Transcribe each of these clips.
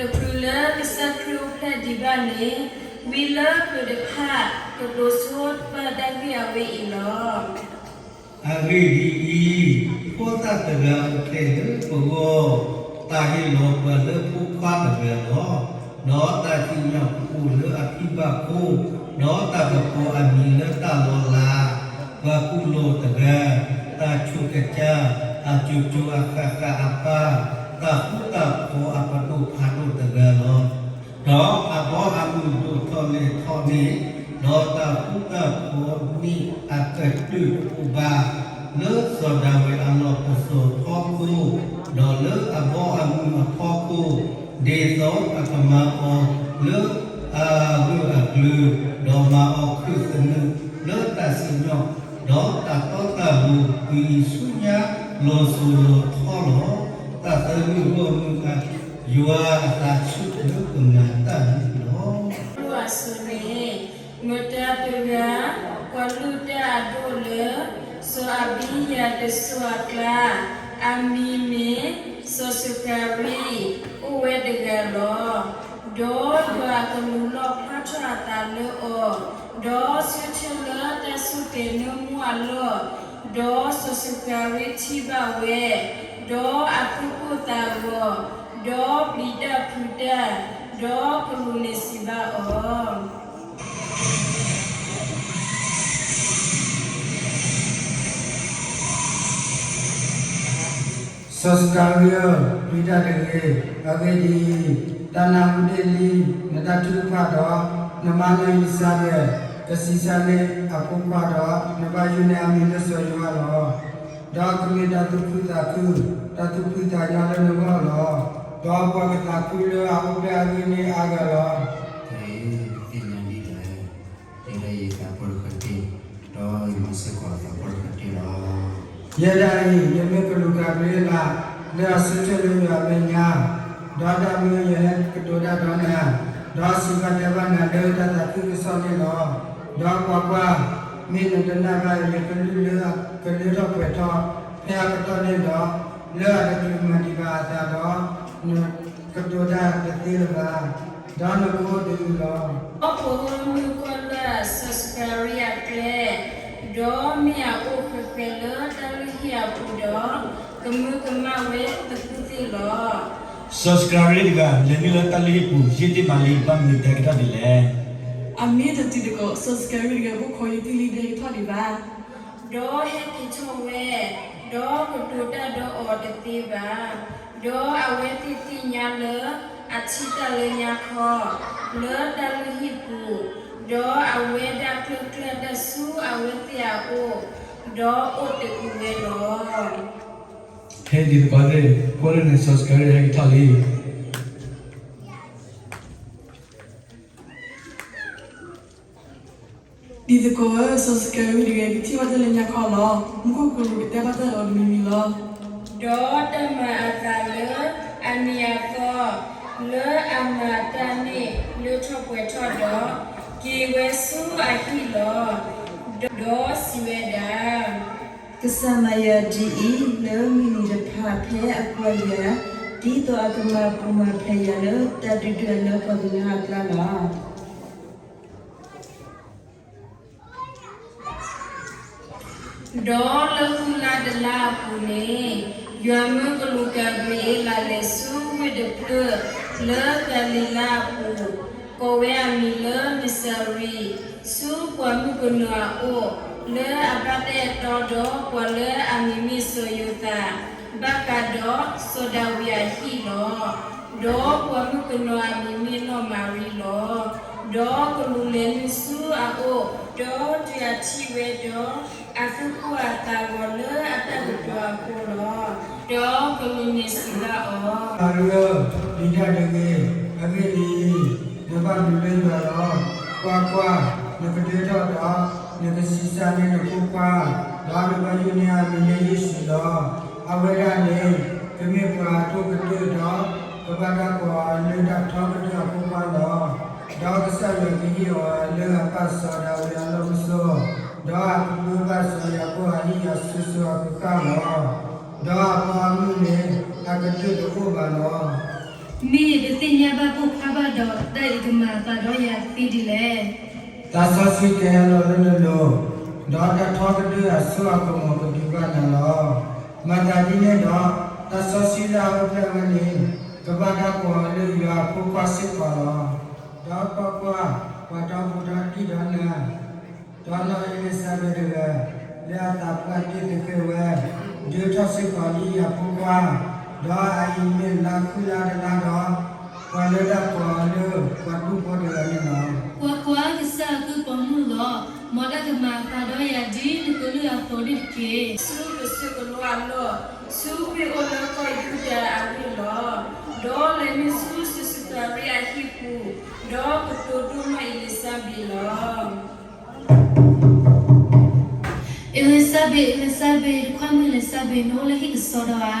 တချုးလၢကစၢ်ခရံာ်အိၣ်ဖျဲၣ်ဒံးဘၣ်န့ၣ်, ဝံလၢပျၢၤတဖၣ် ကတိၤဆိပာ်တၢ်ဂ့ၢ်အဝဲအံၤလီၤ. အဂ့ၢ်ဒ်အံၤ, ဖိသၣ်တဂၤအိၣ်ဖျဲၣ်လၢပဂီၢ်, တၢ်ဟ့ၣ်လီၤပှၤလၢဖိခွါတဂၤလီၤ. ဒီးတၢ်စံၣ်ညီၣ်ကအိၣ်လၢအဖံဘၣ်ခိၣ်, ဒီးတၢ်ကကိးအမံၤလၢတၢ်လီၤလး, ပှၤကူၣ်လိာ်တဂၤ, တၢ်ဆိၣ်ကစၢ်, အစိၤစိၤအဃၣ်ဃၣ်အပၢ်, တၢ်ဃူတၢ်ဖိးအပဒိၣ်ဖးဒိၣ်တဂၤလီၤ. ဒီးအဘီအမုၢ်ဒိၣ်ထီၣ်လဲၢ်ထီၣ်န့ၣ်, ဒီးတၢ်ဃူတၢ်ဖိးန့ၣ်အကတၢၢ်တအိၣ်ဘၣ်, လၢစီၤဒၤဝံးအလီၢ်ပစိာ်အဖီခိၣ်, ဒီးလၢအဘီအမုၢ်အဖီခိၣ်, ဒ်သိးအကမၤအီၤလၢအဂၢၢ်အကျၢၤ, ဒီးမၤအီၤခုၣ်သနူးလၢတၢ်စံၣ်ညီၣ်, ဒီးတၢ်တီတၢ်လိၤကွံာ်အံၤဆူညါလီၤစိၤလီၤထီလီၤ. တၢ်သၢမုၢ်ဂီၢ်မုၢ်အ ယွၤအသးဆူၣ်လၢကမၤတၢ်န့ၣ်လီၤ. လၢအစိၤန့ၣ်, မတၤတဂၤ, ပှၤလုၢ်တၢ်အဒိၣ်လၢ စီၤအဘံယၤတစိၤအကျါ, အမံၤမ့ၢ် စီၤစကၤရံ, အိၣ်ဝဲတဂၤလီၤ. ဒီးယွၤအကလူးလီၣ်ဖျါထီၣ်အသးလၢအီၤ, ဒီးဆၢထၢၣ်လၢတၢ်ဆိၣ်ကဲၤနၢမူအလီၢ်, ဒီးစီၤစကၤရံထံၣ်ဘၣ်ဝဲ, ဒီးအသူၣ်ကိၢ်သးဂီၤ, ဒီးပျံၤတၢ်ဖုးတၢ်, ဒီးကလူးန့ၣ်စံးဘၣ်အီၤ စီၤစကၤရံဧၢ, ပျံၤတၢ်တဂ့ၤ. အဂ့ၢ်ဒ်အံၤ, တၢ်နၢ်ဟူတ့ၢ်လံနတၢ်ထုကဖၣ်ဒီး နမါနီၢ်အံၤစါယဲၣ်, ကဆံးစၢ်န့ၢ်အဖိခွါဒီး နဘၣ်ယုၢ်န့ၢ်အမံၤလၢစီၤယိၤဟၣ်လီၤ. ဒီးကမ့ၢ်တၢ်သူၣ်ခုသးခု, တၢ်သူၣ်ဖှံသးညီလၢနဂီၢ်လီၤ. ဒီးပှၤကသးခုလၢအအိၣ်ဖျဲၣ်အဂ့ၢ်န့ၣ်အါဂၤလီၤ. တၢ်အံၤသ့ၣ်ညါဒ်လဲၣ်. ယဲဒၣ်ယသးဖိတဃၢၤတ့ၢ်, ဒီးယမၤစ့ၢ်ကီးအသးဖိတဃၢၤတ့ၢ်လီၤ. ယဲဒၣ်အံၤ ယမ့ၢ်ကလူးကၤဘြံၤအ့လး လၢအဆၢထၢၣ်လၢယွၤအမဲာ်ညါ, ဒီးတၢ်မ့ၢ်ယဟဲကတိၤတၢ်ဒီးနၤ, ဒီးစံးဘၣ်တဲဘၣ်နၤလၢတၢ်သးခုကစီၣ်န့ၣ်လီၤ. ဒီးကွၢ်ကွၢ်, မ့ၢ်နတနာ်ဘၣ်ယကလုၢ်လၢကလၢထီၣ်ပှဲၤထီၣ်ဖဲအကတီၢ်န့ၣ်ဒီး, လၢအတချုးမၤဒံးဘၣ်အသးဒီး, နကတိၤတၢ်တသ့လၢၤဘၣ်, ဒီးနကအိၣ်တအုးလီၤ. ဒီးပှၤဂီၢ်မုၢ်ကွၢ်လၢစီၤစကၤရံအကျဲ, ဒီးမ့ၢ်အအိၣ်ဃဲၤဃဲၤလၢတၢ်လုၢ်ဟံၣ်အပူၤဒီး, ကမၢကမၣ်ဝဲသကုၤသ့ၣ်လီၤ. စီၤစကၤရံတဂၤ လဲၤနုာ်လၢတၢ်လုၢ်ဟံၣ်ပူၤ ယ့ၢ်တ့ၢ်မၤလံ ဘၣ်မနုၤတဲကထီၣ်ဒ်လဲၣ်. အမ့ၢ်တတုၤသကိး စီၤစကၤရံတဂၤ ဘိၣ်ခိးယ့ၢ်တ့ၢ်လံ ဒဲကထီၣ်ဒံးဘၣ်. ဒီးဟဲက့ၤထီၣ်ဝဲ, ဒီးကတိၤတၢ်ဒီးအီၤတသ့ဘၣ်. ဒီးအဝဲသ့ၣ်သ့ၣ်ညါလၢ အထံၣ်တၢ်လၢညါခီ လၢတၢ်လုၢ်ဟံၣ်ပူၤ, ဒီးအဝဲဒၣ်ကျၢၢ်ကျၢၢ်တၢ်ဆူအဝဲသ့ၣ်အအိၣ်, ဒီးအိၣ်တအုးဝဲလီၤ. ဖဲဒ်သိးပှၤသ့ၣ်ကွၢ်လၢန့ၣ် စီၤစကၤရံဟဲက့ၤထီၣ်လံ. ဒ်သကိးဧၢ, စီၤစကၤရံတဂၤ ကထံၣ်ဘၣ်တၢ်လၢညါခီလီၤ. မူခိၣ်ကလူးကတဲဘၣ်တၢ်ဒီးအီၤတမံၤမံၤလီၤ. ဒီးတၢ်မၤအသးလၢအနံၤအသီ, လၢအမၤတၢ်န့ၣ်လၢထီၣ်ပှဲၤထီၣ်ဒီး, က့ၤဝဲဆူအဟံၣ်လီၤ. ဒီးစံးဝဲဒၣ်, ကစၢ်မၤယၤဒ်အံၤ, လၢမုၢ်နံၤတဖၣ်ဖဲအကွၢ်ယၤ, ဒ်သိးအကမၤပူၤမၤဖျဲးယၤလၢတၢ်ဒုၣ်ဒွဲၣ်လၢပှၤကညီအကျါလီၤ. ဒီးလၢဃုလါတလါအပူၤန့ၣ်, ယွၤမၢကလူးကၤဘြံၤအ့လးလဲၤဆူဝ့ၢ်တဖျၢၣ် လၢကၤလံၤလါအပူၤ, ကိးဝဲအမံၤလၢနစၤရ့း, ဆူပှၤမုၣ်ကနီၤအအိၣ်, လၢအဘၣ်တၢ်အဲၣ်တီဒီးပှၤလၢအမံၤမ့ၢ်စီၤယိၤသး, ဘၣ်ဃးဒီးစီၤဒၤဝံးအဟံၣ်လီၤ. ဒီးပှၤမုၣ်ကနီၤအမံၤမ့ၢ်နီၢ်မၤရံလီၤ. ဒီးကလူးလဲၤနုာ်ဆူအအိၣ်, ဒီးတုၤအထံၣ်ဝဲဒီး, အသူၣ်ကိၢ်အသးဂီၤလၢအတၢ်ကတိၤအဃိလီၤ. ဒီးကလူးန့ၣ်စံးဘၣ်အီၤ, မၤရံဧၢ, ပျံၤတၢ်တဂ့ၤ. အဂ့ၢ်ဒ်အံၤ, နဘၣ်ဘျုးလၢယွၤလီၤ. ကွၢ်ကွၢ်, နကဒၢထီၣ်ဒီး, နကဆံးစၢ်န့ၢ်နဖိခွါ, ဒီးနဘၣ်ယုၢ်န့ၢ်အမံၤလၢယ့ၣ်ၡူးလီၤ. အဝဲဒၣ်န့ၣ်, ကမ့ၢ်ပှၤအဒိၣ်ကတၢၢ်ဒီး, ကဘၣ်တၢ်ကိးအီၤလၢတၢ်ထီကတၢၢ်အဖိခွါလီၤ. ဒီးကစၢ်ယွၤကဟ့ၣ်အီၤလၢအပၢ်စီၤဒၤဝံးအလီၢ်ပစိာ်, ဒီးအကပၢဘၣ်စီၤယၤကိာ်အဟံၣ်အစိၤစိၤအဃၣ်ဃၣ်လီၤ. ဒီးအဘီအမုၢ်န့ၣ်, အကတၢၢ်တအိၣ်ဘၣ်လီၤ. မ့ၢ်တသ့ၣ်ညါဘၣ်ပိာ်ခွါဘၣ်ဒီး တၢ်အံၤကမၤအသးဒီးယၤသ့ဒ်လဲၣ်. သးစီဆှံကဟဲလီၤလၢနလိၤ, ဒီးတၢ်ထီကဒုအစိအကမီၤကဒုးဘၣ်နၤလီၤ. မၤသးဒ်န့ၣ်ဒီး, တၢ်စီဆှံလၢအအိၣ်ဖျဲၣ်ဝဲန့ၣ်, ကဘၣ်တၢ်ကိးအီၤလၢယွၤအဖိခွါစ့ၢ်ကီးလီၤ. ဒီးကွၢ်ကွၢ်, ပှၤဒီဘူးဒီတံၢ်ဒီးနၤ ဒီးနီၢ်အ့လံၤစဘ့းတဂၤ, လၢအသးပှၢ်တ့ၢ်သဃဲၤဝဲ, ဒုးထီၣ်စ့ၢ်ကီးလံအဖိခွါ, ဒီးအအံၤမ့ၢ်လါဃုလါတလါဒီး, ပှၤလၢတၢ်ကိးအီၤလၢပှၤဒူၣ်ဖိတဂၤန့ၣ်လီၤ. ကွၢ်ကွၢ်, ကစၢ်အကုၢ်ပိာ်မုၣ်လီၤ. မ်တၢ်ကမၤအသးဒီးယၤဒ်နကလုၢ်အသိးန့ၣ်တက့ၢ်. ဆူကစၢၢ်ကလိအလီၢ်, ဆူဝ့ၢ်အိၣ်လၢကီၢ်ယူဒၤအဂ့ၢ်လီၤ. ဒီးလဲၤနုာ်ဆူစီၤစကၤရံအဟံၣ်ပူၤ, ဒီးကတိၤဒိၣ်နီၢ်အ့လံၤစဘ့းလီၤ. အ့လံၤစဘ့း, အ့လံၤစဘ့း, ယတခွါမုၣ်အ့လံၤစဘ့း, နအိၣ်လၢဟံၣ်ကစီဒီဧါ.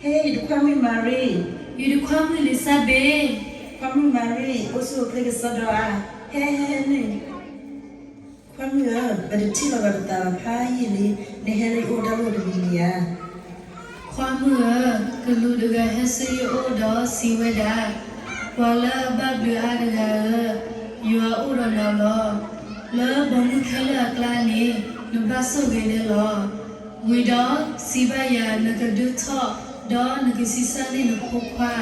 ဟဲ, ယတခွါမုၣ်မၤရံ, ယတခွါမုၣ်အ့လံၤစဘ့း, ခွါမုၣ်မၤရံ, အိၣ်ဆူၣ်အိၣ်ချ့ကစီဒီဧါ. ဟဲ, ဟဲ, ဟဲန့ၣ်. ခွါမုၣ်ဧၢ, ပတထံၣ်လီၤဂာ်တသးဘၣ်ဖးယံာ်လံ, နဟဲလၢယအိၣ်တၢ်လီၢ်တမံၤမံၤဧါ. ခွါမုၣ်ဧၢ, ကလူးတဂၤဟဲဆူယအိၣ်ဒီးစံးဝဲဒၣ်, ပှၤလၢအဘၣ်ဘျုးအါတဂၤဧၢ, ယွၤအိၣ်ဒီးနၤလီၤ. လၢပိာ်မုၣ်ခဲလၢာ်အကျါန့ၣ်, နဘၣ်ဆိၣ်ဂ့ၤန့ၣ်လီၤ. ဝံၤဒီးစံးဘၣ်ယၤ, နကဒုးထီၣ်, ဒီးနကဆံးစၢ်န့ၢ်နဖိခွါ,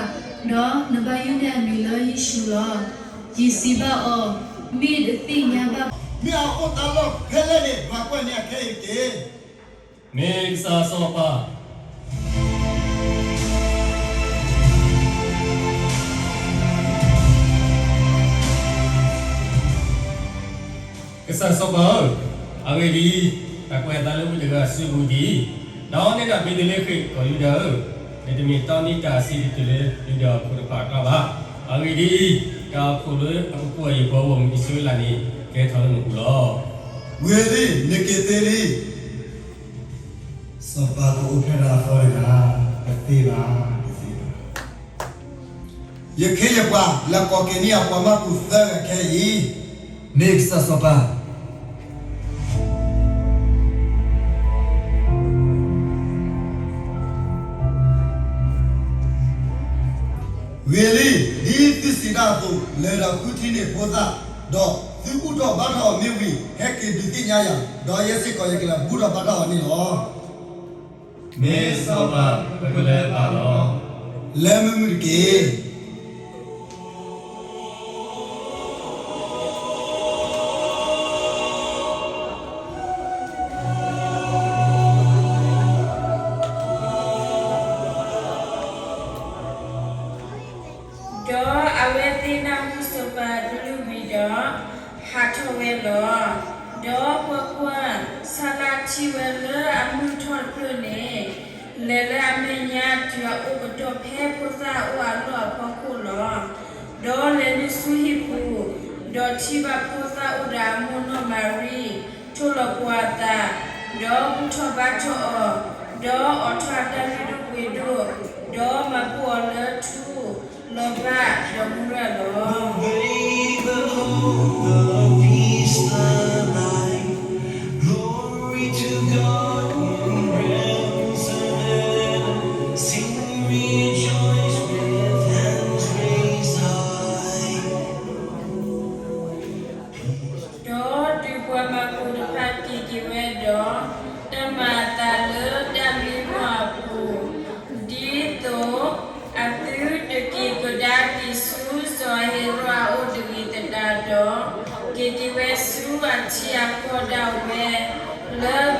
ဒီးနဘၣ်ယုၢ်န့ၢ်အမံၤလၢယ့ၣ်ၡူးလီၤ. ယစံးဘၣ်အီၤ, မ့ၢ်တသ့ၣ်ညါဘၣ် မ့ၢ်အအိၣ်တၢ်လီၢ်ဖဲလဲၣ်န့ၣ်, ပှၤကွၢ်န့ၢ်အခဲအံၤတက့ၢ်. မ့ၢ်ကစၢ်စီၤပၤ. ကစၢ်စီၤပၤဧၢ, အဂ့ၢ်ဒ်အံၤ, တၢ်ကွဲးအသးလၢဝံတဂၤအစုပူၤဒ်အံၤ, ဒီးနဲဒၣ်ဘ့းသလ့ဃ့ၣ်ကီၢ်ယူဒၤဧၢ, နတမ့ၢ်တီနံတၢ်အဆံးတတုၤလၢယူဒၤအခိၣ်တဖၣ်အကျါဘၣ်. အဂ့ၢ်ဒ်အံၤ, တၢ်အိၣ်ဖှိၣ်လၢအကကွၢ်ယပှၤဂီၢ်မုၢ်အံၣ်စရ့လးန့ၣ် ကဲထီၣ်လၢနပူၤလီၤ. ဝံၤလံ, နက့ၤသ့လံ. စီၤပၤကအိၣ်ဖျဲၣ်တၢ်အသီတဂၤ, တသ့ဘၣ်, တသ့ဘၣ်. ယခ့ယပှၤလဲၤကိးက့ၤန့ၢ်အပှၤမၢ်ကူးသၢဂၤခဲအံၤ. မ့ၢ်ကစၢ်စီၤပၤ. ဂ့ၤလံ, ဒ်သုစံးတၢ်အသိး, လဲၤဒီးဃုထံၣ်န့ၢ်ဖိသၣ်, ဒီးသုဘူၣ်ထီၣ်ဘါထီၣ်အီၤမ့ၢ်ဝံၤ, ဟဲက့ၤဒုးသ့ၣ်ညါယၤ, ဒီးယဲစ့ၢ်ကီးယကလဲၤဘူၣ်ထီၣ်ဘါထီၣ်အီၤန့ၣ်လီၤ. မ့ၢ်စီၤပၤ, ပကလဲၤဘၣ်လီၤ. လဲၤမုာ်မုာ်တက့ၢ်. ဒီးအဝဲသ့ၣ်နၢ်ဟူစီၤပၤအကလုၢ်ဝံၤဒီး, ဟးထီၣ်ဝဲလီၤ. ဒီးကွၢ်ကွၢ်, ဆါလါထံၣ်ဝဲလၢအမုၢ်ထီၣ်တဖျၢၣ်န့ၣ်, လဲၤလၢအမဲာ်ညါတုၤအအိၣ်ကတီၢ်ဖဲဖိသၣ်အအိၣ်အလီၢ်အဖီခိၣ်လီၤ. ဒီးလဲၤနုာ်ဆူဟံၣ်ပူၤ, ဒီးထံၣ်ဘၣ်ဖိသၣ်အိၣ်ဒီးအမိၢ်နီၢ်မၤရံ, ထိၣ်လီၤပှီၤအသး, ဒီးဘူၣ်ထီၣ်ဘါထီၣ်အီၤ, ဒီးအိးထီၣ်အတၢ်လုၢ်ဒိၣ်ပှ့ၤဒိၣ်, ဒီးမၤဘူၣ်အီၤလၢထူ, လီၤဘၣ်ဒီးမူရၢၢ်လီၤ. Peace the light, glory to God in realms above, sing, rejoice with hands raised high. ဒီးတုၤပှၤမၤကူးတဖၣ်က့ၤက့ၤဝဲဒီး, တၢ်မၤအသးလၢတၢ်မံမီၢ်အပူၤ, ဒ်သိးအသုတက့ၤကဒါက့ၤဆူစီၤဟ့ၤရိာ်အအိၣ်တဂ့ၤသတးဒီး, က့ၤက့ၤဝဲဆူအထံအကီၢ်ဒၣ်ဝဲ, လၢ